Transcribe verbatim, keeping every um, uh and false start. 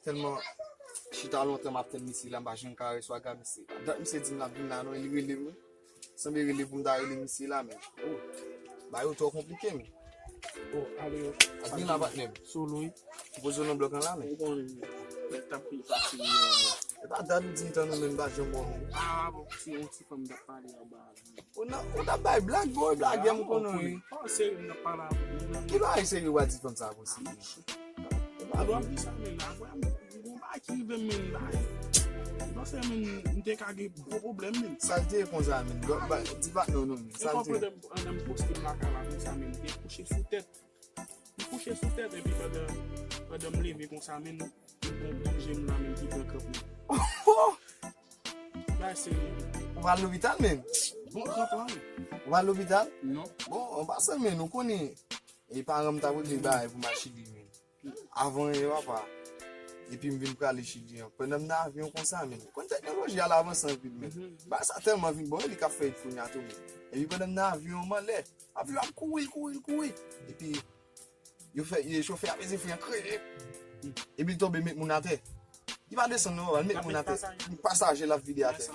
Tèlman chita lontan m ap tann misye la, m pa janm ka resevwa misye. Dat misye di m l ap vin la non, li rele m wi. Sanble rele pou m ta rele misye la, men. Oh, bagay yo twò konplike, men. Oh, ale yo. Ak vin la patnè m. Solo wi. Ou poze w nan blòk lan la, men. Ou konnen. Nèg t ap peye fasil yo. E pa dat ou di m tann ou, men m pa janm wè w. Ah, bon, se yon ti fanm t ap pale anba. Ou nan, ou t ap bay blag, bro, blag m konnen wi. Oh, serye, m t ap pale avè w. Ki bagay serye w a di fanm sa konsa? Ou dwa di sa, men apre, m gon bagay ki rive m, men bagay. M panse, men m te ka gen gwo pwoblèm, men. Sa l te ye konsa, men. Di patnè w non, men. Sa l te ye. Pandan m poste m lakay la konsa, men m te kouche sou tèt. M kouche sou tèt, epi pandan, pandan m leve konsa, men m gon bout je m la, men ki pran kranp mwen. Bagay serye. Ou pral lopital, men? Bon kranp la, men. Ou pral lopital? Non. Bon, an pasan, men, ou konnen, e paran m ta pote bagay pou m al Chili, men. Avan ye, papa. Epi m vin prale Chili an. Pandan m nan avyon konsa, men. Konn teknoloji al avanse anpil, men. Bagay sa tèlman vin bon, li k ap fè it kounye a tou, men. Epi pandan m nan avyon, m anlè. Avyon ap kouri, l kouri, l kouri. Epi, yo fè, e, chofè a peze fren an kreye. Epi l tonbe met moun atè. Li pa desann non, papa, l met moun atè. Pasaje l ap vide atè.